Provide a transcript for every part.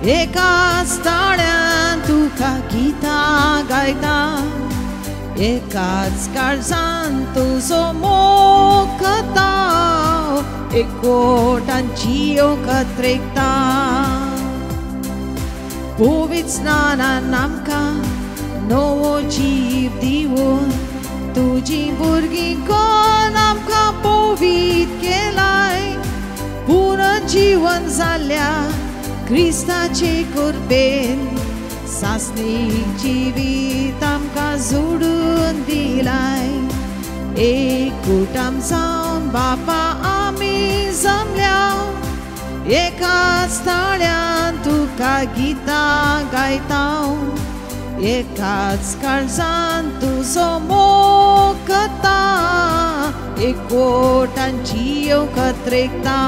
एकाच ताळ्यान तुका गितां गायता, एकाच काळजान तुजो मोग करता, एकवटान जियोंक रेखता. पवित्र स्नानान आमकां नवो जीव दिवन तुजी भुरगीं कोण आमकां पवित्र केलाय. पुनर्जीवन जाल्या क्रिस्ताचे कुर्बेन सासणीक जिवीत आमकां जोडून दिलाय. एकूटाम जावन बापा आमी जमल्या, एकाच ताळ्यान तुका गितां गायता, एकाच काळजान तुजो मोग करता, एकवटान जियोंक रेखता.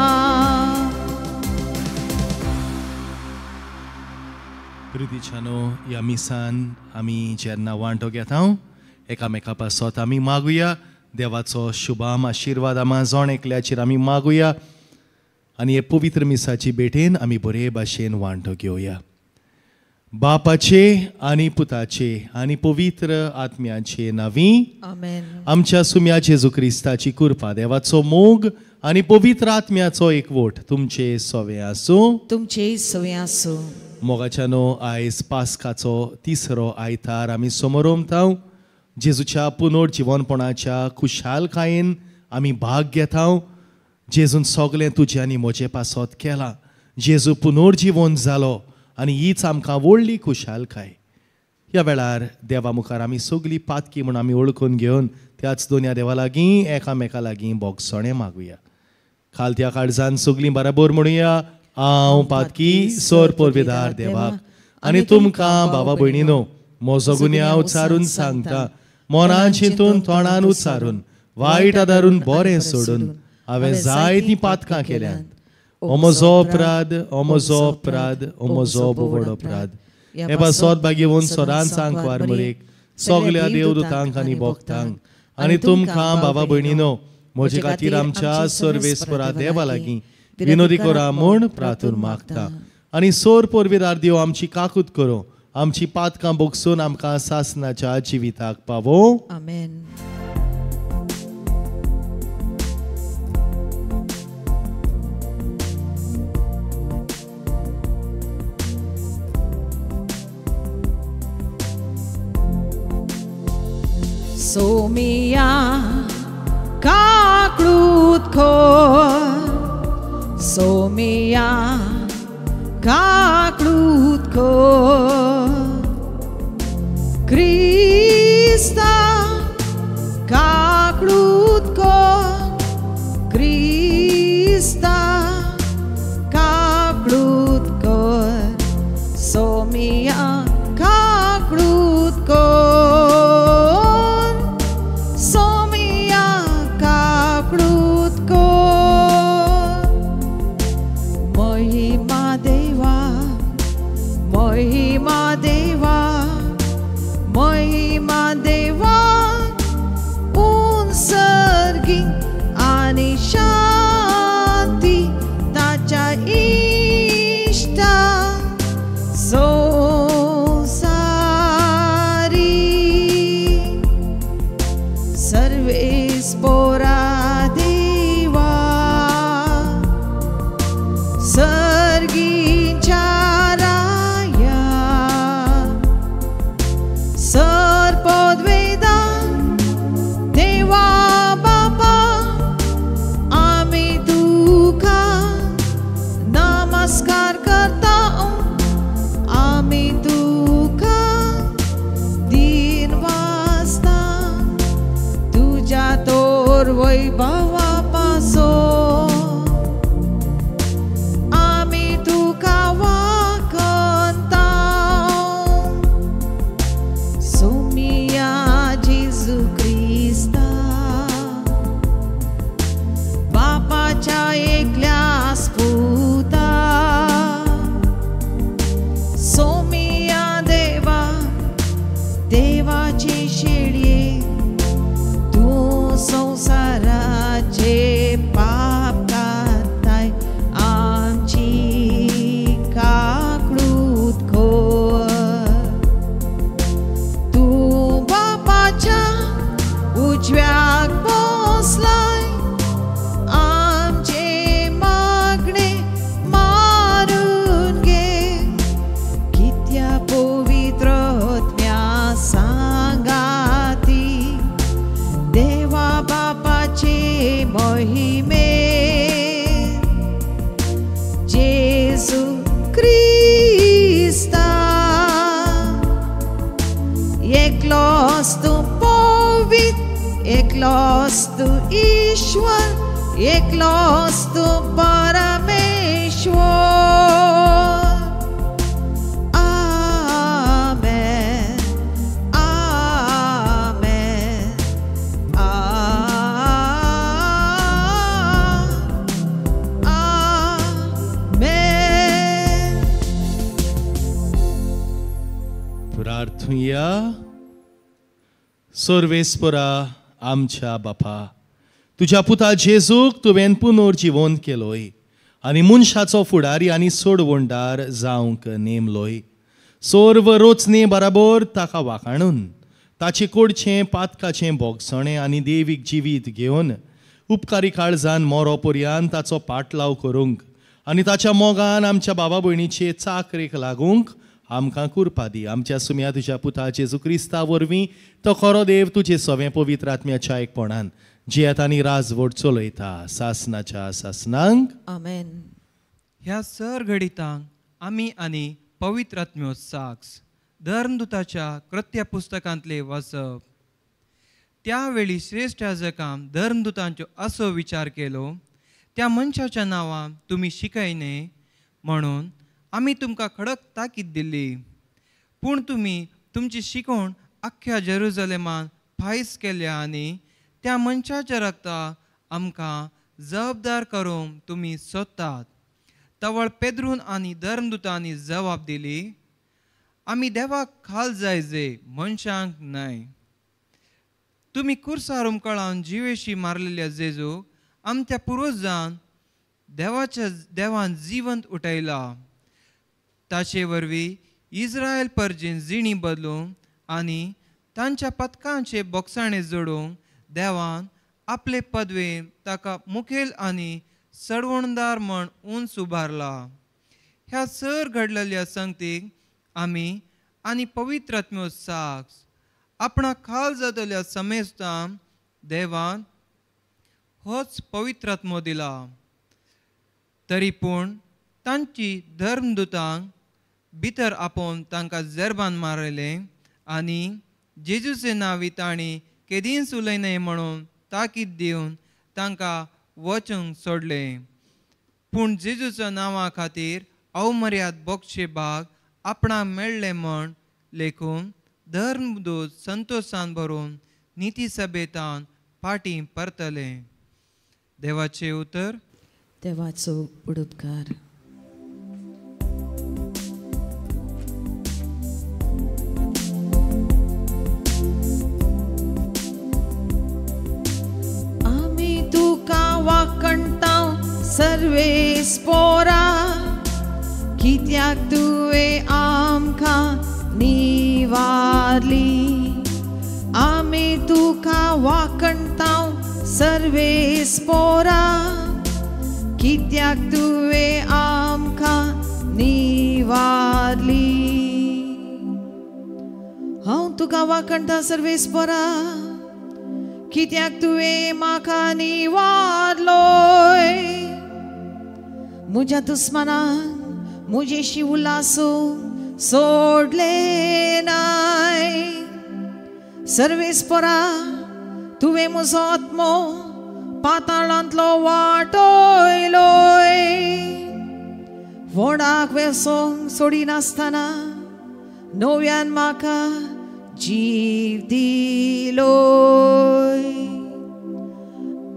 प्रितीच्यानो, ह्या मिसान आमी जेन्ना वांटो घेता एकामेका पासत आमी मागुया देवाचो शुभाम आशिर्वाद आमा जण एकल्याचेर आमी मागुया आनी हे पवित्र मिसाची भेटेन आमी बरे भाशेन वांटो घेवया. बापाचे आनी पुताचे आनी पवित्र आत्म्याचे नांवी आमेन. आमच्या सुम्या जेजू क्रिस्ताची कृपा, देवाचो मोग आनी पवित्र आत्म्याचो एकवट तुमचे सवे आसूं. तुमचे सवे आसूं. मोगाच्यानो, आयज पास्काचो तिसरो आयतार आमी समोरमता. जेजूच्या पुनर्जिवनपणाच्या खुशालकायेन आमी भाग घेता. जेजून सगळें तुजें आनी म्हजें पासत केलां. जेजू पुनर्जिवन जालो आनी हीच आमकां व्हडली खुशालकाय. ह्या वेळार देवा मुखार आमी सगळीं पातकी म्हूण आमी वळखून घेवन त्याच दोनया देवा लागीं एकामेका लागीं भोगसणें मागुया. खालत्या काळजान सगळीं बराबर म्हणुया, हांव पातकी सोर पोरवेदार देवाक आनी तुमकां बाबा भयणीनो म्हजो गुन्यांव उच्चारून सांगता. मनान चिंतून तोंडान उच्चारून वायट आदारून बरें सोडून हांवें जायतीं पातकां केल्यांत. ओ म्हजो अपराध, ओ म्हजो अपराध, ओ म्हजो व्हड अपराध. हे पासत भागेवन सदांच आंकवार मरेक सगल्या देवदूतांक आनी भक्तांक आनी तुमकां बाबा भयणीनो म्हजे खातीर आमच्या सर्वेस्परा देवा लागीं विनोदी करा म्हूण प्रार्थना मागता. आनी सोर पोरवेदार देव आमची काकूत करूं, आमची पातकां भोगसून आमकां सासनाच्या जिविताक पावो. आमेन. सोमिया काकळूत खोर, सोमिया काकळूत खोर, क्रिस्ता काकळूत खोर, क्रिस्ता काकळूत खोर, सोमिया काकळूत खोर, सोमिया काकळूत खोर. महिमा देवा, महिमा देवा, महिमा देवा, उंसर्गी आनी शांती ताच्या इश्टा संवसारी. सर्वेस्पोरा देवा, सर्गीच्या राया, सर्पद्वेदा देवा बापा, आमी तुका नमस्कार करता, आमी तुका दिन वाजता तुज्या तोर वैभवा पासो, आमी तुका वाकंता. सोमिया जेजू क्रिस्ता, बापाच्या एकल्या पुता, सोमिया देवा, देवाची शेळये, तूं संवसाराचे एकलोच तूं पवित्र, एकलोच तूं ईश्वर, एकलोच तूं परमेश्वर. आमेन, आमेन, आमेन. प्रार्थुया. सर्वेस्परा आमच्या बापा, तुज्या पुता जेजूक तुवें पुनर्जिवन केलोय आनी मनशाचो फुडारी आनी सोडवणदार जावंक नेमलोय. सर्व रोचणे बराबर ताका वाखाणून ताचे कडचें पातकाचें भोगसणें आनी देवीक जिवीत घेवन उपकारी काळजान मोरो पर्यान ताचो पाटलाव करूंक आनी ताच्या मोगान आमच्या बाबा भयणीचे चाकरेक लागूंक आमकां कुरपा दी. आमच्या सुम्या तुज्या पुता जेजू क्रिस्ता वरवीं तो खरो देव तुजे सवें पवित्र आत्म्याच्या एकपणान जियेत आनी राजवट चलयता सासनाच्या सासनांक. आमेन. ह्या सर घडितांक आमी आनी पवित्र आत्म्यो साक्ष धर्मदूताच्या कृत्य पुस्तकांतले वाचप. त्या वेळी श्रेष्ठ याजकान धर्मदूतांचो असो विचार केलो, त्या मनशाच्या नांवान तुमी शिकयने म्हणून आमी तुमकां खडक ताकीद दिल्ली, पूण तुमी तुमची शिकवण अख्ख्या जेरुजलेमान फायस केल्या आनी त्या मनशाच्या रक्ता आमकां जबाबदार करूंक तुमी सोदतात. तवळ पेद्रून आनी धर्मदूतांनी जबाब दिली, आमी देवाक खाल जाय जे मनशांक न्हय. तुमी कुर्सार उमकळावन जिवेशी मारलेल्या जेजूक आमच्या पुर्वजान देवाच्या देवान जिवंत उठयला. ताचे वरवीं इस्रायल परजेन जिणी बदलूंक आनी तांच्या पदकांचे बोगसाणे जोडूंक देवान आपले पदवेन ताका मुखेल आनी सडवणदार म्हण उंच उबारला. ह्या सर घडलेल्या संगतीक आमी आनी पवित्र आत्म्यो साक्ष आपणा खाल जातल्या समेस्तांक देवान होच पवित्र आत्मो दिला. तरी पूण तांची धर्मदूतांक भितर आपोवन तांकां जेरबान मारले आनी जेजूचे नांवी तांणी केदींच उलयनाय म्हणून ताकीद दिवन तांकां वचूंक सोडलें. पूण जेजूच्या नांवा खातीर अवमर्याद बोगशे भाग आपणाक मेळ्ळे म्हण लेखून धर्मदूत संतोशान भरून निती सभेतान फाटीं परतले. देवाचें उतर. देवाचो उपकार. आमी तुका वाखणतांव सर्वेस्पोरा, कित्याक तुवें आमकां निवारली. आमी तुका वाखणतांव सर्वेस्पोरा, कित्याक तुवें आमकां निवारली. हांव तुका वाखणतां सर्वेस्पोरा, कित्याक तुवें म्हाका निवारलोय. म्हज्या दुस्मनाक म्हजेशी उल्हासू सोडले नाय. सर्वेस्पोरा, तुवें म्हजो आत्मो पाताळांतलो वाटयलोय. व्हडाक वेसोंक सोडिनासतना नव्यान म्हाका जीव दिलोय.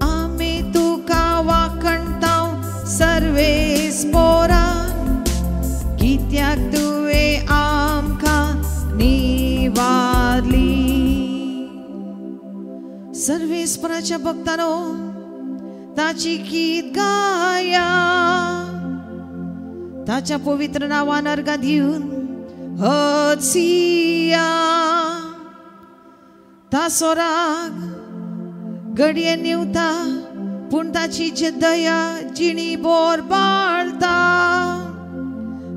आमी तुका वाखणतांव सर्वेस्पोरा, कित्याक तुवें आमकां निवारली. सर्वेस्पराच्या भक्तानो ताची गीत गाया, ताच्या पवित्र नांवान अर्घां दिवन हसिया. ताचो राग घडये न्हिवता, पूण ताची जे दया जिणी बोर बाळता.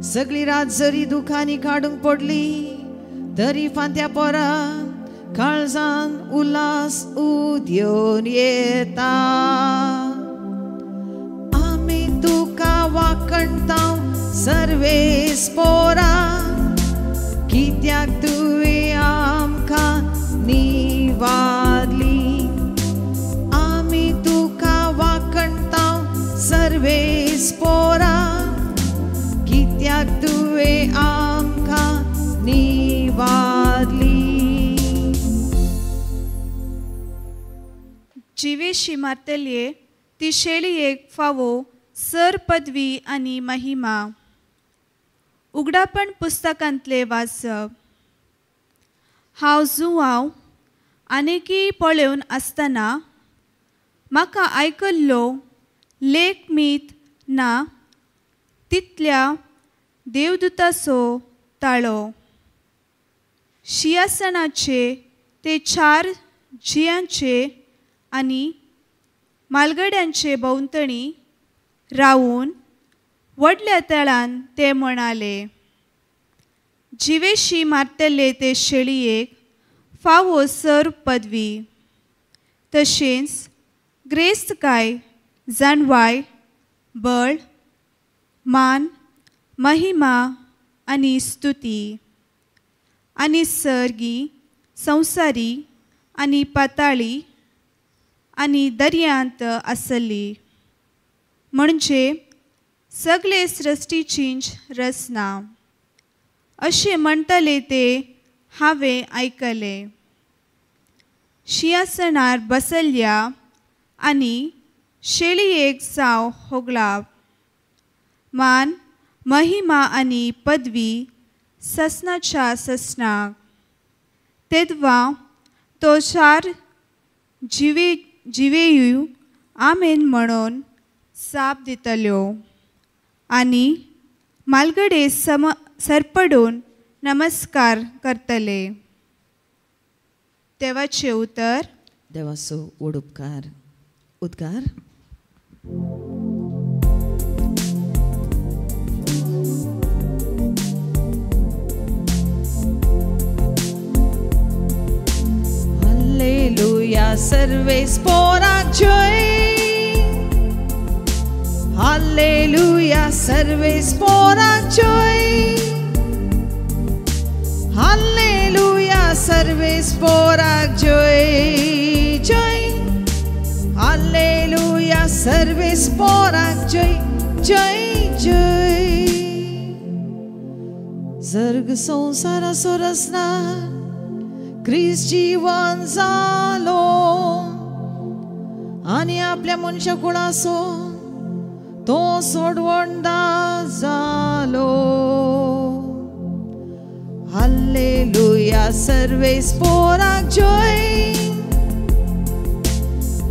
सगळी रात जरी दुखांनी काडूंक पडली तरी फांत्या पोरा काळजान उल्हास उदेवन येता. आमी तुका वाखणतांव सर्वेस्पोरा, कित्याक तुवें आमकां निवारली. जिवेशी मारतले ती शेळयेक फावो सर पदवी आनी महिमा. उगडापण पुस्तकांतले वाचप. हांव जुवांव आनीकी पळोवन आसतना म्हाका आयकल्लो लेख मीत ना तितल्या देवदूताचो ताळो. शिंयासनाचे ते चार जियांचे आनी मालगड्यांचे भोंवतणी रावून व्हडल्या तळान ते म्हणाले, जिवेशी मारतले ते शेळयेक फावो सर पदवी, तशेंच ग्रेस्तकाय, जाणवाय, बळ, मान, महिमा आनी स्तुती आनी सर्गी, संवसारी आनी पाताळी आनी दर्यांत आसली, म्हणजे सगळे सृश्टीचींच रचना. अशें म्हणटले ते हांवें आयकलें. शिंयासनार बसल्या आनी शेळयेक जावं होगळाप, मान, महिमा आनी पदवी ससनाच्या ससनाक. तेदवा तो चार जिवे जिवेयू आमेन म्हणून जाप दितल्यो आनी मालगडे सरपडून नमस्कार करतले. देवाचें उतर. देवाचो व्हड उपकार. उद्गार. हालेलुया सर्वेस पोराक जय. हालेलुया सर्वेस पोराक जय. हालेलुया सर्वेस पोराक जय जय. हालेलुया सर्वेस पोराक जय जय जय. सर्ग संवसाराचो रचना क्रिस्त जिवन जालो आनी आपल्या मनशा कुळाचो तो सोडवंडा जालो. हालेलुया सर्वेस पोराक जय.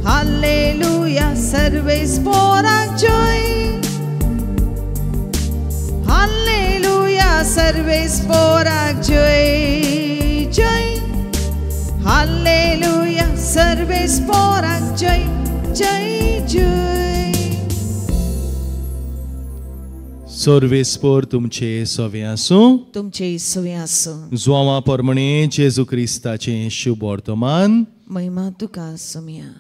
हालेलुया सर्वेस पोराक जय. हालेलुया सर्वेस पोराक जय जय. हालेलुया सर्वेस पोराक जय जय जय. सर्वेस्पोर तुमचे सवे आसूं. तुमचे सवे आसूं. जुआंवा परमणे जेजू क्रिस्ताचें शुभ वर्तमान. महिमा तुका सुमया.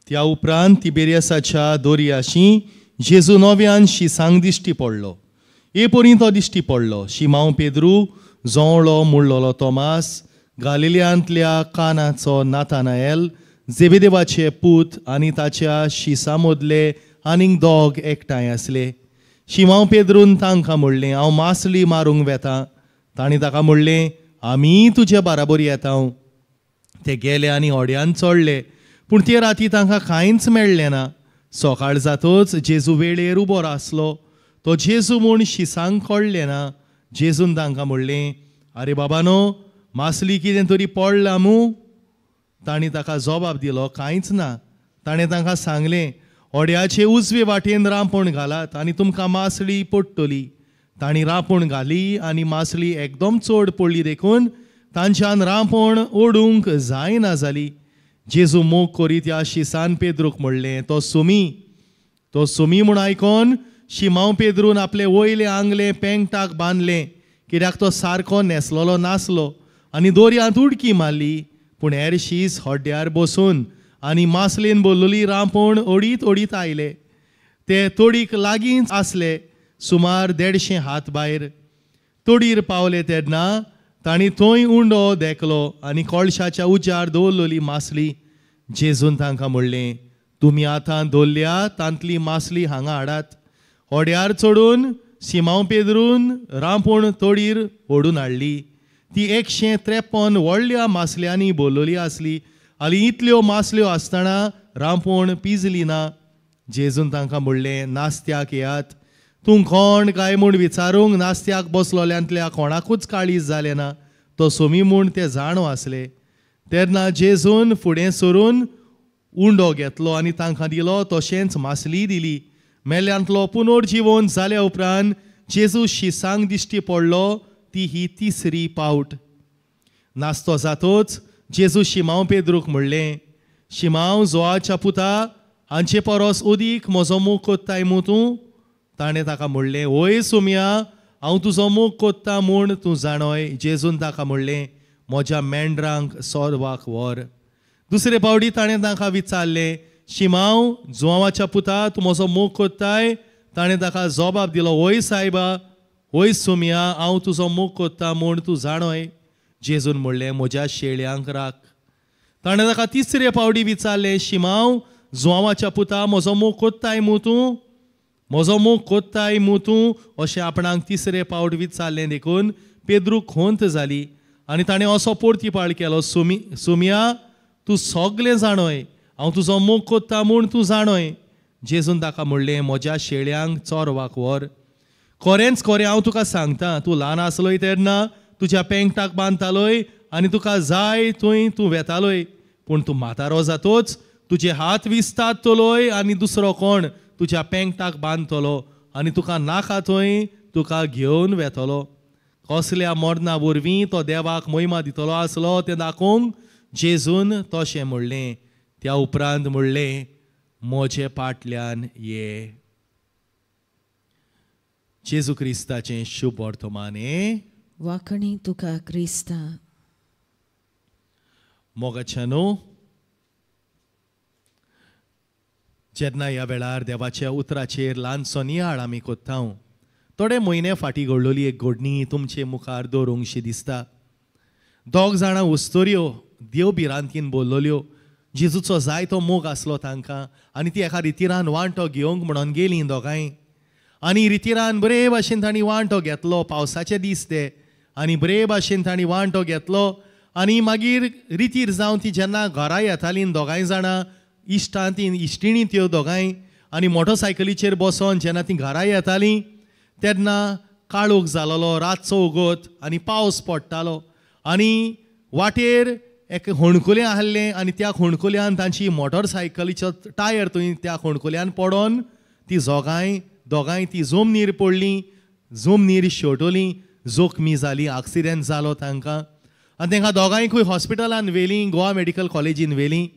त्या उपरांत तिबेरियासाच्या दोरयाशी जेजू नव्यान शिसांक दिश्टी पडलो. ए परी तो दिश्टी पडलो शिमांव पेद्रू, जोंवळो मुळ्ळलो तोमास, गालिलियांतल्या कानाचो नातानाएल, जेबेदेवाचे पूत आनी ताच्या शिसा मदले आनीक दोग एकठांय आसले. शिमांव पेद्रून तांकां म्हणलें, हांव मासली मारूंक वेता. तांणी ताका म्हणलें, आमी तुजे बाराबोर येता. ते गेले आनी होड्यान चडले, पूण ते राती तांकां कांयच मेळ्ळें ना. सकाळ जातच जेजू वेळेर उबो आसलो. तो जेजू म्हूण शिसांक कळ्ळें ना. जेजून तांकां म्हणलें, आरे बाबानो, मासली कितें तरी पडलां मूं? तांणी ताका जबाब दिलो, कांयच ना. ताणें तांकां सांगलें, होड्याचे उजवे वाटेन रांपण घालात आनी तुमकां मासळी पडटली. तांणी रांपण घाली आनी मासळी एकदम चड पडली देखून तांच्यान रांपण ओडूंक जायना जाली. जेजू मोग करीत ह्या शिसान पेद्रूक म्हणलें, तो सुमी. तो सुमी म्हूण आयकोन शिमांव पेद्रून आपले वयले आंगले पेंगटाक बांदलें, कित्याक तो सारको न्हेसलेलो नासलो, आनी दोरयांत उडकी मारली. पूण हेर शीस हड्ड्यार बसून आनी मासलेन बोल्लोली रांपण ओडीत ओडीत आयले. ते तोडीक लागींच आसले, सुमार 150 हात भायर. तोडीर पावले तेन्ना तांणी थंय उंडो देखलो आनी कोळशाच्या उज्यार दवरलेली मासली. जेजून तांकां म्हणलें, तुमी आतां दवरल्या तांतली मासली हांगा हाडात. होड्यार चडून सिमांव पेद्रून रांपण तोडीर ओडून हाडली. ती 153 व्हडल्या मासल्यांनी बोल्लोली आसली आनी इतल्यो मासल्यो आसतना रांपोण पिजली ना. जेजून तांकां म्हणलें, नास्त्याक येयात. तूं कोण काय म्हूण विचारूंक नास्त्याक बसलोल्यांतल्या कोणाकूच काळीज जालें ना. तो सोमी म्हूण ते जाणो आसले. तेन्ना जेजून फुडें सरून उंडो घेतलो आनी तांकां दिलो, तशेंच मासली दिली. मेल्यांतलो पुनर्जिवन जाल्या उपरांत जेजू शिसांक दिश्टी पडलो ती ही तिसरी पावट. नास्तो जातोच जेजू शिमांव पेद्रूक म्हणलें, शिमांव जोआच्या पुता, हांचे परस अदीक म्हजो मोग कोत्ताय मू तूं? ताणें ताका म्हणलें, वय सोमया, हांव तुजो मोग कोत्ता म्हूण तूं जाणोय. जेजून ताका म्हणलें, म्हज्या मेंढरांक सोरवाक व्हर. दुसरे पावटी ताणें तांकां विचारलें, शिमांव जुवाच्या पुता, तूं म्हजो मोग कोत्ताय? ताणें ताका जबाब दिलो, वय सायबा, वय सोमया, हांव तुजो मोग कोत्ता म्हूण तूं जाणोय. जेजून म्हणलें, म्हज्या शेळयांक राख. ताणें ताका तिसरे पावटी विचारलें, शिमांव जुवाच्या पुता, म्हजो मोग कोत्ताय मू तूं? म्हजो मोग कोत्ताय मू तूं? अशें आपणाक तिसरे पावट विचारलें देखून पेद्रूक खंत जाली आनी ताणें असो पोर्तीपाळ केलो, सोमया, तूं सगलें जाणोय, हांव तुजो मोग कोत्ता म्हूण तूं जाणोय. जेजून ताका म्हणलें, म्हज्या शेळयांक चोरवाक व्हर. खरेंच खरें हांव तुका सांगता, तूं ल्हान आसलोय तेन्ना तुज्या पेंकटाक बांदतालोय आनी तुका जाय थंय तूं वेतालोय, पूण तूं म्हातारो जातोच तुजे हात विसतात तलोय आनी दुसरो कोण तुज्या पेंकटाक बांदतलो आनी तुका नाका थंय तुका घेवन वेतलो. कसल्या मरणा वरवीं तो देवाक महिमा दितलो आसलो तें दाखोवंक जेजून तशें म्हणलें. त्या उपरांत म्हणलें, म्हजे पाटल्यान ये. जेजू क्रिस्ताचें शुभ वर्तमान. वाखणी तुका क्रिस्ता. मोगाच्यानो, जेन्ना ह्या वेळार देवाच्या उतराचेर ल्हानसो नियाळ आमी कोत्ता, थोडे म्हयने फाटीं घडलेली एक घडणी तुमचे मुखार दवरूंकशी दिसता. दोग जाणां उस्तोऱ्यो देव भिरांतीन बोल्लोल्यो. जेजूचो जायतो मोग आसलो तांकां आनी ती एका रितिरान वांटो घेवंक म्हणून गेलीं दोगांय. आनी रितिरान बरे भाशेन तांणी वांटो घेतलो. पावसाचे दीस ते, आनी बरे भाशेन तांणी वांटो घेतलो. आनी मागीर रितीर जावन ती जेन्ना घरा येतालीं दोगांय जाणां, इश्टां ती इश्टिणी त्यो दोगांय, आनी मोटरसायकलीचेर बसोन जेन्ना तीं घरा येतालीं तेन्ना काळोख जालोलो, रातचो उगोत आनी पावस पडटालो. आनी वाटेर एक होणकुलें आहलें आनी त्या होणकुल्यान तांची मोटरसायकलीचो टायर थंय त्या होणकुल्यान पडोन ती दोगांय ती जमनीर पडलीं, जमनीर शेवटलीं, जोखमी जाली, एक्सिडेंट जालो तांकां. आनी तांकां दोगांयकूय हॉस्पिटलान व्हेलीं, गोवा मेडिकल कॉलेजीन व्हेलीं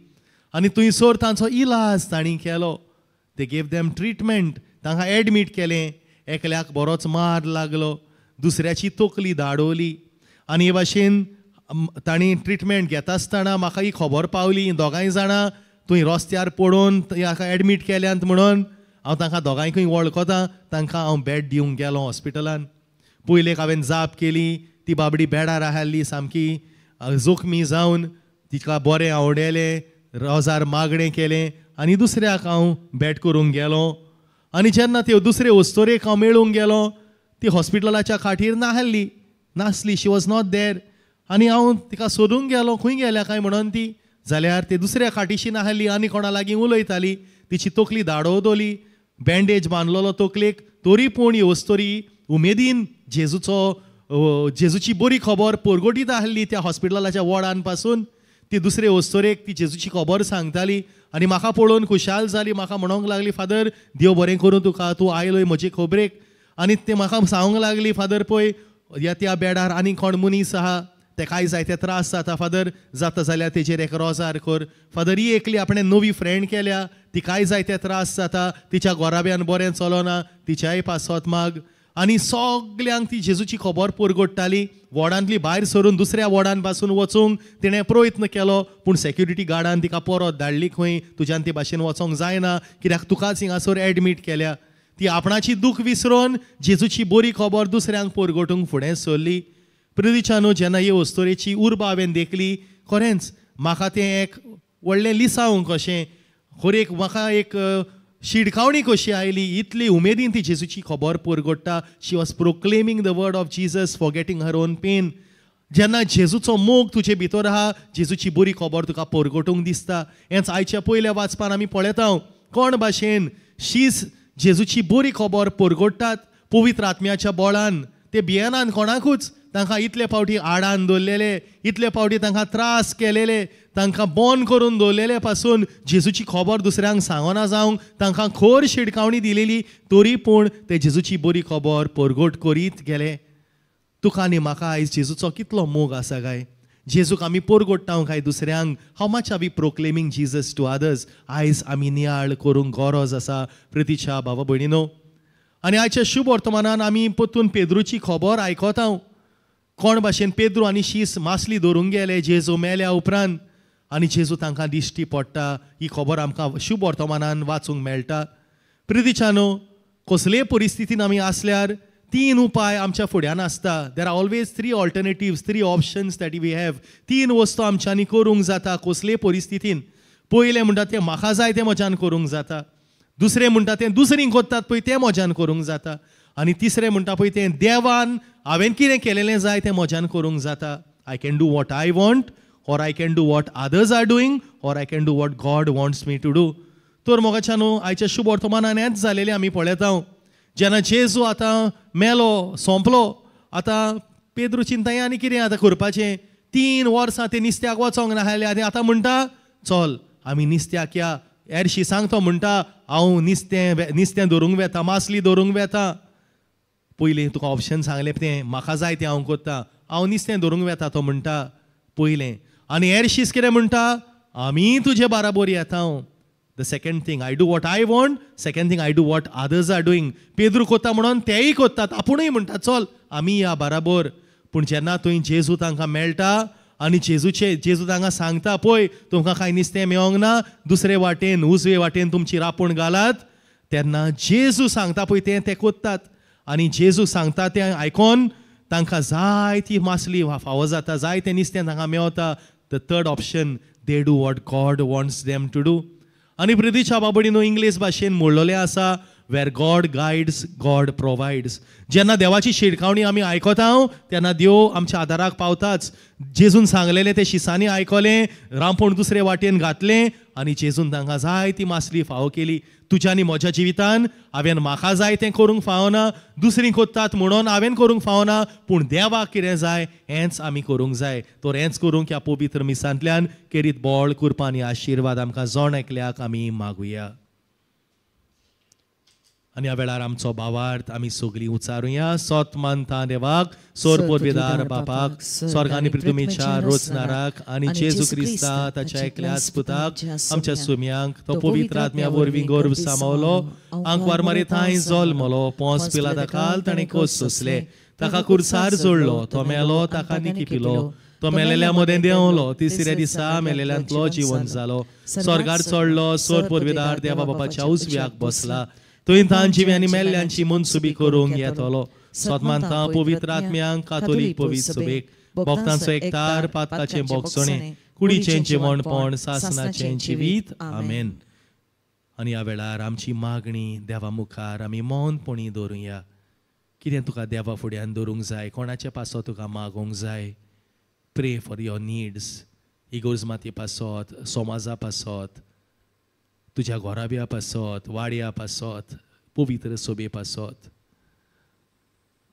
आनी थंयसर तांचो इलाज तांणी केलो. ते गेव देम ट्रिटमेंट, तांकां एडमीट केलें. एकल्याक बरोच मार लागलो, दुसऱ्याची तकली दाडवली. आनी हे भाशेन तांणी ट्रिटमेंट घेता आसतना म्हाका ही खबर पावली, दोगांय जाणां थंय रस्त्यार पडून हाका एडमीट केल्यांत म्हणून. हांव तांकां दोगांयकूय वळखता, तांकां हांव बेड दिवंक गेलो हॉस्पिटलान. पयलेक हांवें जाप केली, ती बाबडी बेडार आसली सामकी जोखमी जावन, तिका बरें आवडलें, रोजार मागणें केलें आनी दुसऱ्याक हांव बेट करूंक गेलो. आनी जेन्ना त्यो दुसरे वस्तोरेक हांव मेळूंक गेलो, ती हॉस्पिटलाच्या खाटीर नासली, शी वॉज not there. आनी हांव तिका सोदूंक गेलो, खंय गेल्या काय म्हणून ती, जाल्यार ती दुसऱ्या खाटीशी नासली आनी कोणा लागीं उलयताली. तिची तकली दाडवतली, बँडेज बांदलेलो तकलेक, तरी पूण ही वस्तोरी उमेदीन जेजूची बरी खबर परगटीत आसली त्या हॉस्पिटलाच्या वॉर्डान पासून. ती दुसरे वस्तोरेक ती जेजूची खबर सांगताली आनी म्हाका पळोवन खुशाल जाली. म्हाका म्हणूंक लागली, फादर देव बरें करूं तुका, तूं आयलोय म्हजे खबरेक. आनी ते म्हाका सांगूंक लागली, फादर पळय ह्या त्या बेडार आनी कोण मनीस आहा, तेकाय जायते त्रास जाता फादर, जाता जाल्यार तेजेर एक रोजार कर. फादर ही एकली आपणें नवी फ्रेंड केल्या, तिकाय जायते त्रास जाता, तिच्या गोराब्यान बरें चलना, तिच्याय पासत माग. आनी सगल्यांक ती जेजूची खबर परगट्टाली. वॉर्डांतली भायर सरून दुसऱ्या वॉर्डान पासून वचूंक तिणें प्रयत्न केलो, पूण सेक्युरिटी गार्डान तिका परत धाडली खंय, तुज्यान ते भाशेन वचोंक जायना, कित्याक तुकाच हिंगासर एडमीट केल्या. ती आपणाची दूख विसरून जेजूची बरी खबर दुसऱ्यांक परगटूंक फुडें सरली. प्रिदिच्यानो, जेन्ना ही वस्तोरेची उर्बा हांवें देखली, खरेंच म्हाका तें एक व्हडलें लिसांव कशें, खरें म्हाका एक शिडकावणी कशी आयली. इतली उमेदीन ती जेजूची खबर परगट्टा. She was proclaiming the word of Jesus, forgetting her own pain. जेन्ना जेजूचो मोग तुजे भितर आहा, जेजूची बरी खबर तुका परगटूंक दिसता. हेंच आयच्या पयल्या वाचपान आमी पळयता कोण भाशेन शीस जेजूची बरी खबर परगट्टात पवित्र आत्म्याच्या बळान. ते भियेनान कोणाकूच, तांकां इतले फावटी आडान दवरलेले, इतले फावटी तांकां त्रास केलेले, तांकां बंद करून दवरलेले पासून जेजूची खबर दुसऱ्यांक सांगना जावंक तांकां खर शिडकावणी दिलेली, तरी पूण ते जेजूची बरी खबर परगट करीत गेले. तुका आनी म्हाका आयज जेजूचो कितलो मोग आसा काय? जेजूक आमी परगट्टा काय दुसऱ्यांक? How much are we proclaiming Jesus to others? आयज आमी नियाळ करूंक गरज आसा प्रितीच्या भावा भयणीनो. आनी आयच्या शुभ वर्तमानान आमी परतून पेद्रूची खबर आयकता. कोण भाशेन पेद्रू आनी शीस मासली धरूंक गेले जेजू मेल्या उपरांत, आनी जेजू तांकां दिश्टी पडटा. ही खबर आमकां शुभ वर्तमानान वाचूंक मेळटा. प्रितीच्यानो, कसलेय परिस्थितीन आमी आसल्यार तीन उपाय आमच्या फुड्यान आसता. There are always three alternatives, three options that we have. तीन वस्तू आमच्यांनी करूंक जाता कसलेय परिस्थितीन. पयलें म्हणटा तें म्हाका जाय तें म्हज्यान करूंक जाता, दुसरें म्हणटा तें दुसरीं करतात पळय तें म्हज्यान करूंक जाता, आनी तिसरें म्हणटा पळय तें देवान हांवें कितें केलेलें जाय तें म्हज्यान करूंक जाता. I can do what I want, or I can do what others are doing, or I can do what God wants me to do. तर मोगाच्या न्हू आयच्या शुभ वर्तमानान हेंच जालेलें आमी पळयता. जेन्ना जेजू आतां मेलो, सोंपलो, आतां पेद्रू चिंता आनी कितें आतां करपाचें? 3 वर्सां ते निस्त्याक वचोंक नासले आनी आतां म्हणटा चल आमी निस्त्याक या. एरशी सांग तो म्हणटा हांव निस्तें धरूंक वेता, मासली धरूंक वेता. पयलीं तुका ऑप्शन सांगलें तें म्हाका जाय तें हांव करता, हांव निस्तें धरूंक वेता तो म्हणटा पयलें. आनी एरशीस कितें म्हणटा? आमी तुजे बाराबोर येता. The second thing, I do what I want. Second thing, I do what others are doing. Pedro कोता म्हणून तेय कोतात, आपुणूय म्हणटा चल आमी या बाराबोर. पूण जेन्ना थंय जेजू तांकां मेळटा आनी जेजू तांकां सांगता पळय तुमकां कांय निस्तें मेळोंक ना, दुसरे वाटेन उजवे वाटेन तुमची रापूण घालात, तेन्ना जेजू सांगता पळय तें ते कोत्तात. आनी जेजू सांगता तें आयकोन तांकां जाय ती मासली फावो जाता, जाय तें निस्तें तांकां मेवता. The third option, they do what God wants them to do. आनी प्रितीच्या बाबडीनो इंग्लीश भाशेन म्हणलेलें आसा, where God guides God provides. जेन्ना देवाची शिडकावणी आमी आयकता तेन्ना देव आमच्या आदाराक पावताच. जेजून सांगलेलें तें शिसांनी आयकलें, रांपोण दुसरे वाटेन घातलें आनी जेजून तांकां जाय ती मासली फावो केली. तुज्या आनी म्हज्या जिवितान हांवें म्हाका जाय तें करूंक फावना, दुसरीं करतात म्हणून हांवें करूंक फावना, पूण देवाक कितें जाय हेंच आमी करूंक जाय. तर हेंच करूंक ह्या पवित्र मिसांतल्यान केरीत बळ कृपा आनी आशिर्वाद आमकां जण एकल्याक आमी मागुया. आनी ह्या वेळार आमचो भावार्थ आमी सगळीं उचारुया. सोत मानता देवाक, सोर पोरवेदार बापाक, स्वर्ग आनी पृथ्वीच्या रोचनाराक आनी जेजू क्रिस्ता ताच्या एकल्याच पुताक आमच्या सुम्यांक, तो पवित्र आत्म्या वरवीं गर्भ सामावलो, आंकवार मारी थांय जल्मलो, पोंस पिलाता खाल ताणें कोस सोंसले, ताका कुर्सार जोडलो, तो मेलो, ताका निकिपिलो, तो मेलेल्या मदें देंवलो, तिसऱ्या दिसा मेलेल्यांतलो जिवन जालो, स्वर्गार चडलो, सोर पोरवेदार देवा बापाच्या उजव्याक बसला, थंय तान जिवी आनी मेल्ल्यांची मनसुबी करूंक येतलो. सोतमानता पवित्र आत्म्यांक, कातोलीक पवित्र सभेक, भक्तांचो एकतार, पातकाचें बोगसणें, कुडीचें जिवणपण, सासनाचें जिवीत. आमेन. आनी ह्या वेळार आमची मागणी देवा मुखार आमी मौनपणी दवरुया. कितें तुका देवा फुड्यान दवरूंक जाय, कोणाचे पासो तुका मागोवंक जाय? Pray for your needs. इगोर्ज माती पासत, समाजा पासत, तुज्या घराब्या पासत, वाड्या पासत, पवित्र सोबे पासत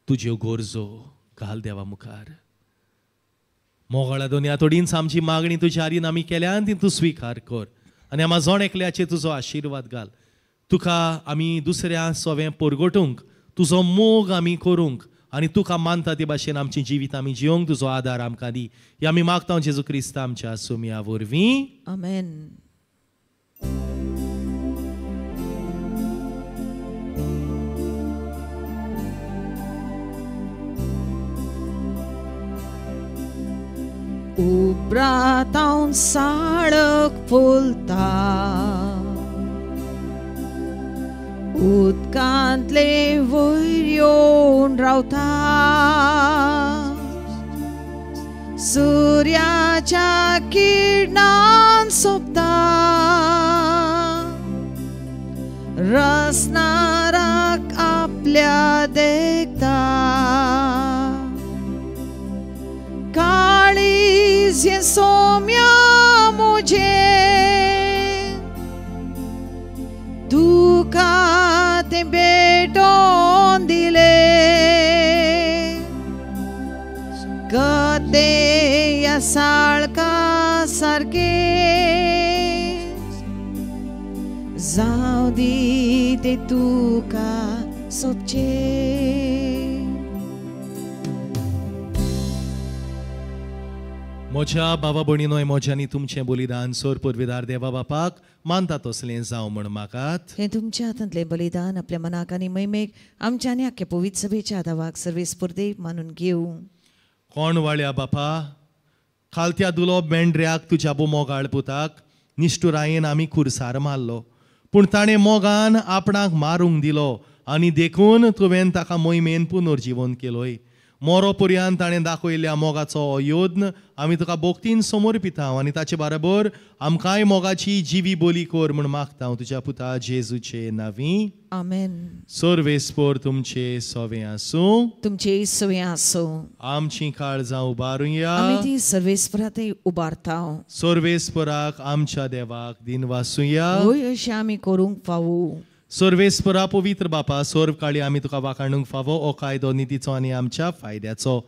तुज्यो गरजो घाल देवा मुखार. मोगाळा दोनया थोडींच आमची मागणी तुज्या आरीन आमी केल्या ती तूं स्विकार कर आनी आमा जण एकल्याचेर तुजो आशिर्वाद घाल. तुका आमी दुसऱ्या सोवें परगटूंक, तुजो मोग आमी करूंक आनी तुका मानता ते भाशेन आमची जिवीत आमी जिवंक तुजो आदार आमकां दी. हे आमी मागता जेजू क्रिस्ता आमच्या सुमया वरवीं. आमेन. उपरांत साळक फुलता, उदकांतले वयर येवन रावता, सुर्याच्या किरणान सोंपता, रसनाराक आपल्या देखता, आयज हें सोम्या म्हजें तुका तें भेटोवन दिलें कते ह्या साळका सारकें जावं दी तें तुका सोबचें. म्हज्या बाबा भयणीनोय म्हज्यांनी तुमचें बलिदान सोर पुर्विदार देवा बापाक मानता तसलें जावं म्हण मागात. हें तुमच्या हातांतलें बलिदान आपल्या मनाक आनी महिमेक आमच्या आनी आख्या पवित्र सभेच्या आदावाक सर्वेस्पर देव मानून घेवं. कोण वाळ्या बापा खालत्या दुलो मेंढऱ्याक तुज्या मोगाळ पुताक निश्ठुरायेन आमी खुरसार मारलो पूण ताणें मोगान आपणाक मारूंक दिलो आनी देखून तुवें ताका मोहिमेन पुनर्जिवन केलोय. मोरो पर्यान ताणें दाखयल्ल्या मोगाचो अयोध्न आमी तुका भक्तीन समर्पिता आनी ताचे बरोबर आमकांय मोगाची जिवी बोली कर म्हूण मागता तुज्या पुता जेजूचे नांवी. आमेन. सर्वेस्पर तुमचे सवे आसूं. तुमचे सवे आसूं. आमची काळजां उबारुया. आमी ती सर्वेस्परा थंय उबारता. सर्वेस्पराक आमच्या देवाक दिनवासुया. हय अशें आमी करूंक फावो. सर्वेस्परा पवित्र बापा सर्व काळी आमी तुका वाखाणूंक फावो ओ कायदो नितीचो आनी आमच्या फायद्याचो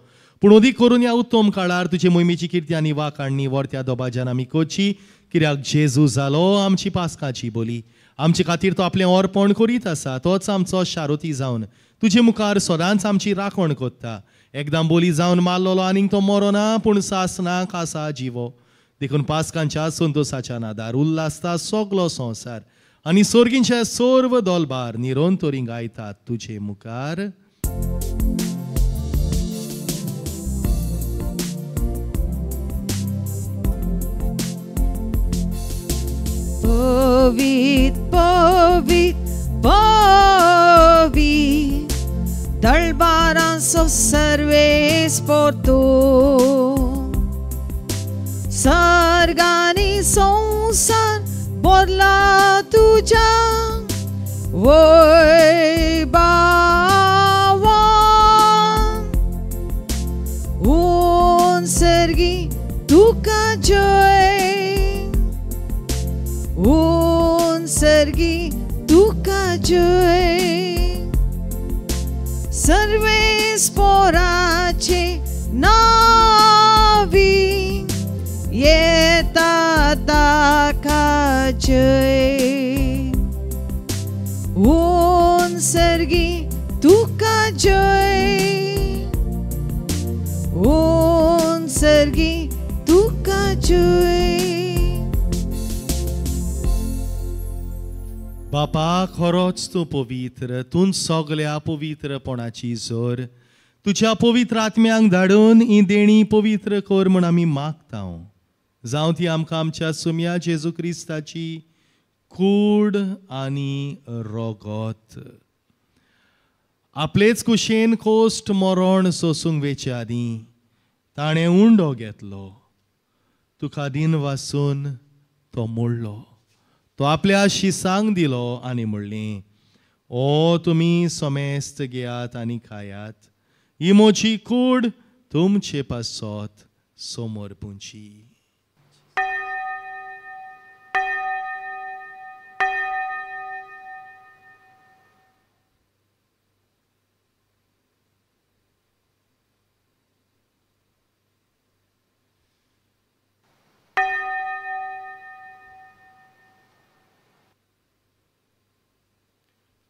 पूण अदीक करून ह्या उत्तम काळार तुजे मोहिमेची किर्ती आनी वाखाणणी वर्त्या दोबाज्यान आमी करची कित्याक जेजू जालो आमची पास्काची बोली. आमचे खातीर तो आपलें अर्पण करीत आसा तोच आमचो शारोती जावन तुजे मुखार सदांच आमची राखण करता. एकदां बोली जावन मारलेलो आनीक तो मरोना पूण सासनाक आसा जिवो. देखून पास्कांच्या संतोसाच्या नादार उल्हासता सगलो संवसार आनी सोर्गींचे सर्व दोलबार निरंतरी गायतात तुजे मुखार. पवित पवित पवित दळबारांचो सर्वेस्पर तूं सर्गांनी संवसार बोरला तुज्या वैभावान. उंच तुका जय उंच तुका जय. सर्वेस्पराचे नांवी येता ताका जय. उंच तुका जय उंच तुका जय. बापा खरोच तूं पवित्र तूं सगल्या पवित्रपणाची जोर तुज्या पवित्र आत्म्यांक धाडून ही देणी पवित्र कर म्हूण आमी मागता. जावं ती आमकां आमच्या सुम्या जेजू क्रिस्ताची कूड आनी रोगत. आपलेच कुशेन कोश्ट मरण सोसूंक वेचे आदीं ताणें उंडो घेतलो तुका दिन वासून तो मोडलो तो आपल्या शिसांक दिलो आनी म्हणलें ओ तुमी समेस्त घेयात आनी खायात ही म्हजी कूड तुमचे पासत समर्पुची.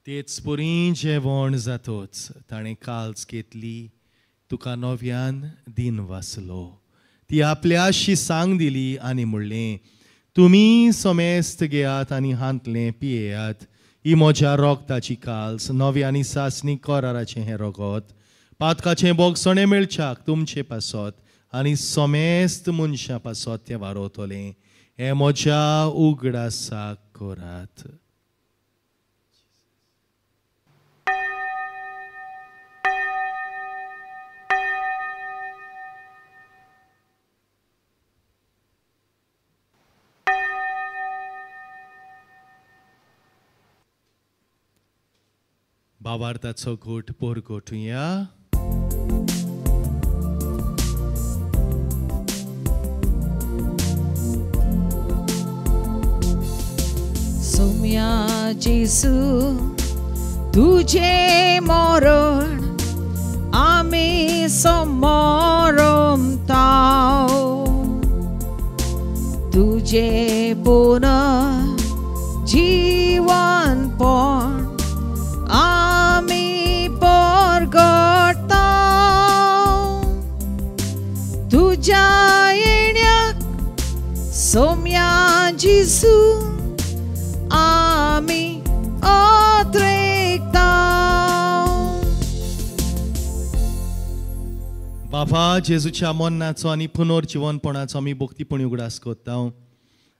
तेच परी जेवण जातोच ताणें काल्स घेतली तुका नव्यान दिन वाचलो ती आपल्या शिसांक दिली आनी म्हणलें तुमी समेस्त घेयात आनी हांतलें पियेयात ही म्हज्या रोगताची काल्स नव्या आनी सासणी कराराचें हें रोगत पातकाचें बोगसणें मेळच्याक तुमचे पासत आनी समेस्त मनशां पासत तें वारोवतलें हें म्हज्या उगडासाक करात. भावार्थाचो घोट पोरगोटुया. जेजू तुझे मरण आमी समोरमताव तुझे पुनः जीवनपण आमी परगटताव तुझ्या येण्याक सोम्या जेजू आमी अत्रेकताव. बाबा जेजूच्या मरणाचो आनी पुनर्जिवनपणाचो आमी भक्तीपणी उगडास करता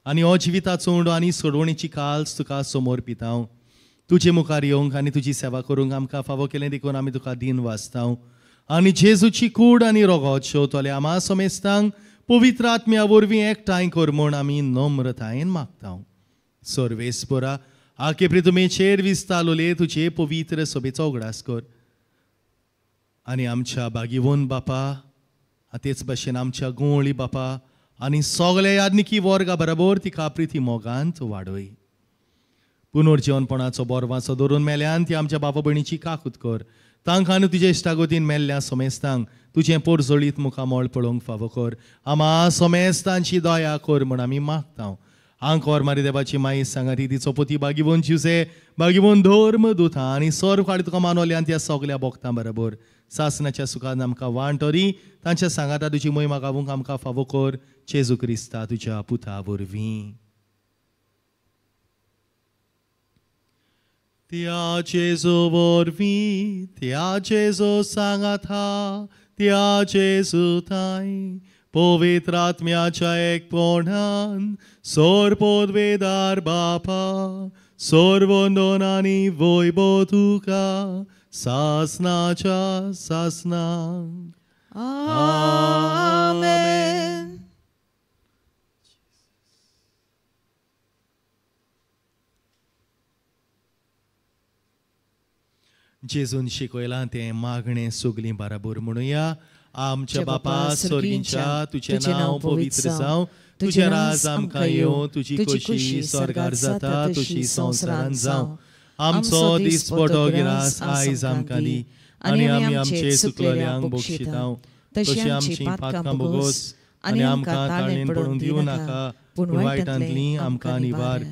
आनी हो जिविताचो उंडो आनी सोडवणीची काल्स तुका समोर पिता. तुजे मुखार येवंक आनी तुजी सेवा करूंक आमकां फावो केलें देखून आमी तुका दीन वाचता आनी जेजूची कूड आनी रोगोत शेवतले आमा समेस्तांक पवित्र आत्म्या वरवीं एकठांय कर म्हूण आमी नम्रतायेन मागता. सर्वेस्परा आके प्रितुमेचेर विस्तालोले तुजे पवित्र सभेचो उगडास कर आनी आमच्या बागीवन बापा तेच भशेन आमच्या गुंवळी बापा आनी सगल्या यादनिकी वर्गा बरोबर तिका प्रिती मोगांत वाडय. पुनर्जिवनपणाचो बोरवाचो दवरून मेल्यान ती आमच्या बापा भयणीची काकूत कर. तांकां आनी तुजे इश्टागतीन मेल्ल्या सोमेस्तांक तुजें पोरजोळीत मुखामळ पळोवंक फावो कर. आमा सोमेस्तांची दया कर म्हूण आमी मागता. आंकोर मारी देवाची माई सांगाती तिचो पोती बागीवन जिवसे बागीवन धर्म दुथा आनी सर्व काळी तुका मानवल्यान त्या सगल्या भोगतां बरोबर सासनाच्या सुखान आमकां वांटरी तांच्या सांगाता तुजी मोहिमा गावूंक आमकां फावो कर. जेजू क्रिस्ता तुज्या पुता वरवीं. त्या जेजू वरवीं त्या जेजू सांगाता त्या जेजू थांय पवित्र आत्म्याच्या एकपणान सोरपोदवेदार बापा सोरवंदन आनी वैभव तुका सासनाच्या सासनाक. आमेन. जेजून शिकयलां तें मागणें सगलीं बराबर म्हणुया. आमच्या बापा स्वर्गींच्या तुजें नांव पवित्र जावं, तुजें राज आमकां येवं, तुजी खोशी स्वर्गार जाता तशी संवसारांत जावं. आमचो दिसपटो गिरास आयज आमकां दी आनी आमी आमचे चुकलेल्यांक बक्षितांव तशी आमची पातकां भोगोस आनी आमकां ताळेन पडून दिवं नाका पूण वायटांतली आमकां निवार.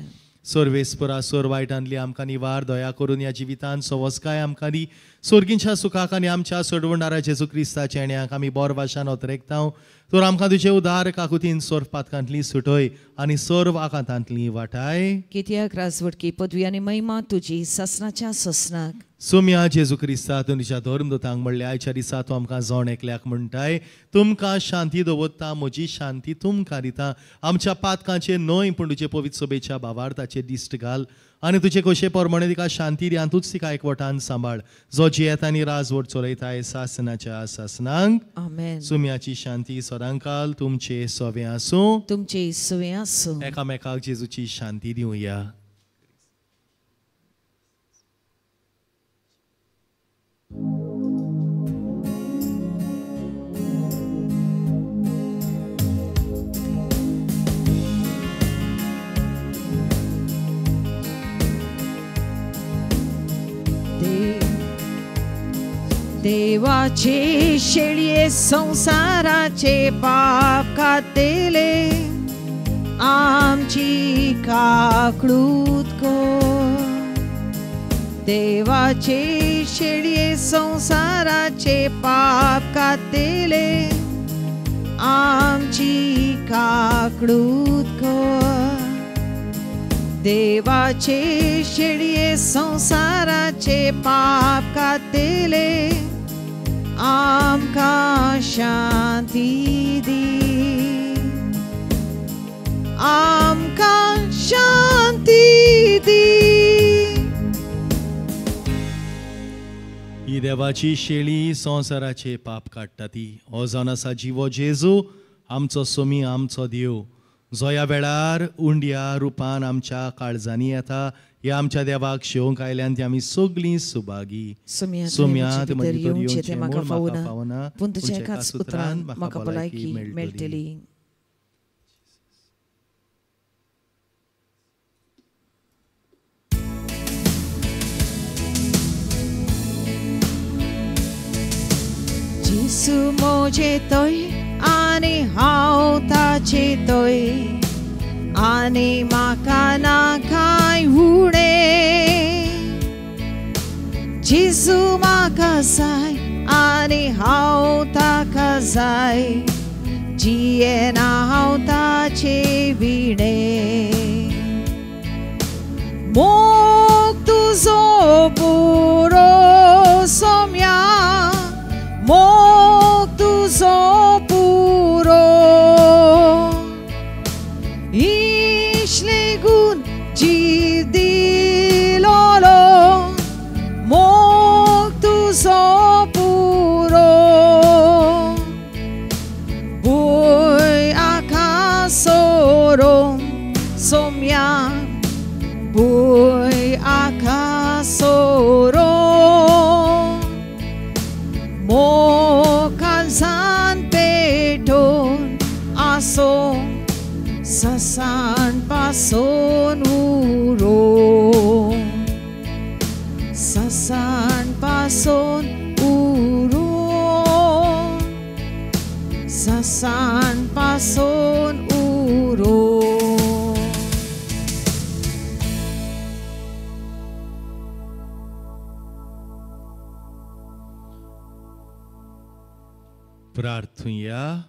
सर्वेस्परा सोर वायटांतली आमकां निवार. दया करून ह्या जिवितांत सवस्काय आमकां दी. सोर्गींच्या सुखाक आनी आमच्या सोडवणारा जेजू क्रिस्ताच्या येण्याक आमी बोर भाशान ओतरेकतांव. तर आमकां तुजे उदार काकुतीन सर्व पातकांतली सुटय आनी सर्व आकांतांतली वाटाय. कित्याक राजवटकी पदवी आनी महिमा तुजी सासनाच्या सासनाक. सोम्या जेजू क्रिस्ता तुमच्या धर्मदूतांक म्हणलें आयच्या दिसा तूं आमकां जण एकल्याक म्हणटाय तुमकां शांती दवरता म्हजी शांती तुमकां दिता. आमच्या पातकांचे न्हय पूण तुजे पवित्र सभेच्या भावार्थाचे दिश्ट घाल आनी तुजे खोशे प्रमाणे तिका शांती दी आनी तूंच तिका एकवटान सांबाळ जो जियेता आनी राजवट चलयताय सासनाच्या सासनाक. आमेन. सुम्याची शांती सदांकाल तुमचे सवे आसूं. तुमचे सवे आसूं. एकामेकाक जेजूची शांती दिवया. देवाचे शेळये संसाराचे पाप कातले आमची काकळूत कर. देवाचे शेळये संसाराचे पाप कातले आमची काकळूत कर. देवाचे शेळये संसाराचे पाप कातले आमकां शांती दी. आमकां शांती दी. ही देवाची शेळी संवसाराचे पाप काडटा ती. हो जावन आसा जिवो जेजू आमचो सोमी आमचो देव जो ह्या वेळार उंड्या रुपान आमच्या काळजांनी येता. ह्या आमच्या देवाक शेवंक आयल्यान ती आमी सगळीं सुभागी. सोम्या भितर येवचें तें म्हाका फावना पूण तुज्या एकाच उतरान म्हाका भलायकी मेळटली. जेजू म्हजे तोय आनी हांव ताचे तोय आनी म्हाका ना कांय उणें. जेजू म्हाका जाय आनी हांव ताका जाय, जियेना हांव ताचे विणें. मोग तुजो पुरो सोम्या, मोग तुजो पुरो, इश्लेगून जीव दिलोलो, मोग तुजो पुरो. भूंय आकासोरो सोम्या, भूंय आकासोरो, मोग काळजान पेटोवन आसो, ससान पासून उरो, ससान पासून उरो, ससान पासून उरो. प्रार्थुया.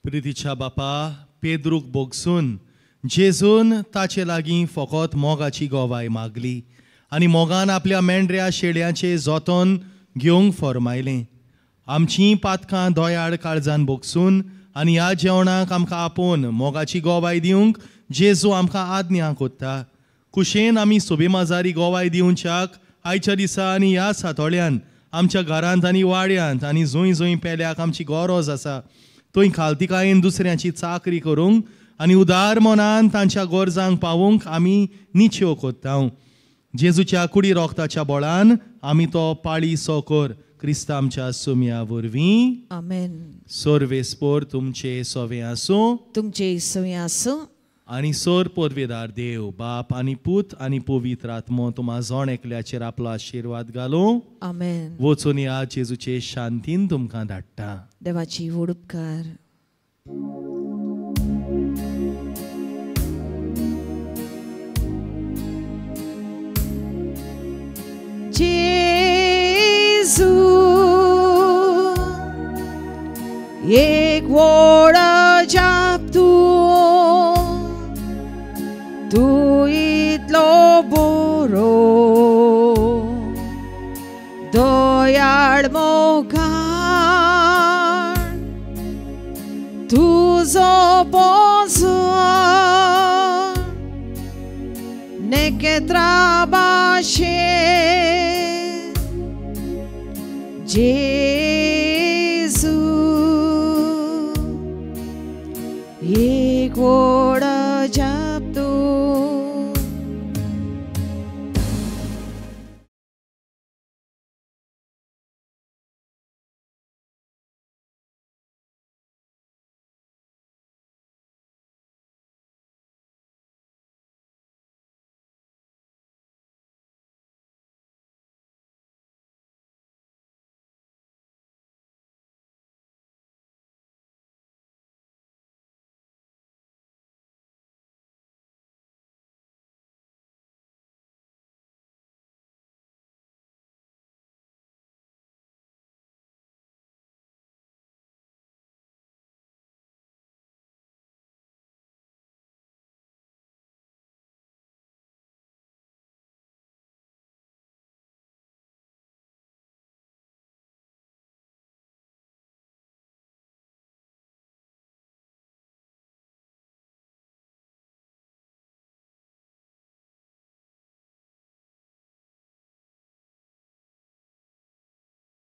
प्रितीच्या बापा, पेद्रूक बोगसून जेजून ताचे लागीं फकत मोगाची गोवाय मागली आनी मोगान आपल्या मेंढऱ्या शेळ्यांचे जोतोन घेवंक फर्मायलें. आमचीं पातकां दोयाळ काळजान बोगसून आनी ह्या जेवणाक आमकां आपोवन मोगाची गोवाय दिवंक जेजू आमकां आज्ञा कोत्ता. कुशेन आमी सोबेमाजारी गोवाय दिवच्याक आयच्या दिसा आनी ह्या सातोळ्यान आमच्या घरांत आनी वाड्यांत आनी जंय जंय पेल्याक आमची गरज आसा थंय खालतिकायेन दुसऱ्यांची चाकरी करूंक आनी उदार मनान तांच्या गरजांक पावोवंक आमी निच्यो कोत्ता. जेजूच्या कुडी रोगताच्या बळान आमी तो पाळी सो कर, क्रिस्ता आमच्या सुम्या वरवीं. आमेन. सोर्वेस्पोर तुमचे सोवे आसूं, तुमचे सवे आसूं. आनी सोर पोरवेदार देव बाप आनी पूत आनी पवित्र आत्मो तुमा जण एकल्याचेर आपलो आशिर्वाद घालूं. आमेन. वचून ह्या जेजूचे शांतीन तुमकां धाडटा. देवाची व्हड उपकार. जेजू एक व्हड जाप तूं, तूं इतलो बरो, दयाळ मोगाळ, तुजो पोजो नेकेत्रा भाशेन. जेजू एक